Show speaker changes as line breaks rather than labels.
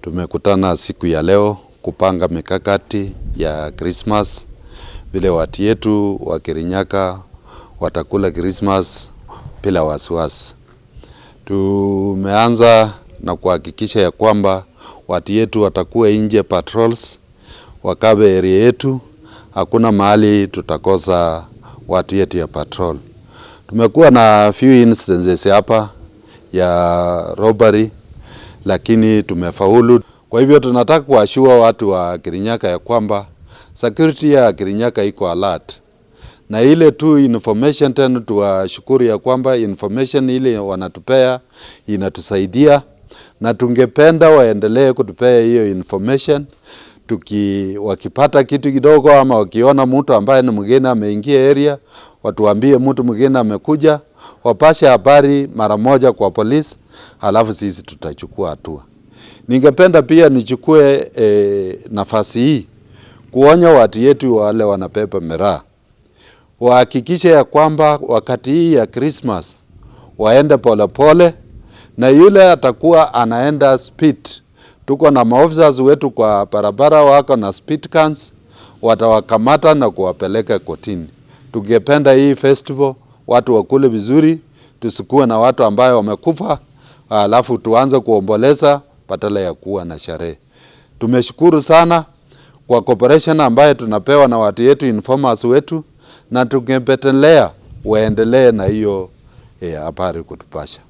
Tumekutana siku ya leo kupanga mikakati ya Christmas, vile watu yetu wa Kirinyaga watakula Christmas bila wasiwasi. Tumeanza na kuhakikisha ya kwamba watu yetu watakuwa nje patrols, wakabe area yetu, hakuna mahali tutakosa watu yetu ya patrol. Tumekuwa na few instances hapa ya robbery, lakini tumefaulu. Kwa hivyo tunataka kuassure watu wa Kirinyaga ya kwamba security ya Kirinyaga iko alert, na ile tu information tena tuwashukuru ya kwamba information ile wanatupea inatusaidia, na tungependa waendelee kutupea hiyo information. Wakipata kitu kidogo ama wakiona mtu ambaye ni mgeni ameingia area, watuambie mtu mgeni amekuja, wapashe habari mara moja kwa polisi, halafu sisi tutachukua hatua. Ningependa pia nichukue nafasi hii kuonya watu yetu wale wanabeba miraa wahakikishe ya kwamba wakati hii ya Christmas waende polepole, na yule atakuwa anaenda speed. Tuko na maofisa wetu kwa barabara wako na speed guns, watawakamata na kuwapeleka kotini. Tungependa hii festival watu wakule vizuri, tusikuwe na watu ambayo wamekufa, alafu tuanze kuomboleza badala ya kuwa na sherehe. Tumeshukuru sana kwa cooperation ambayo tunapewa na watu yetu informers wetu, na tungependelea waendelee na hiyo habari kutupasha.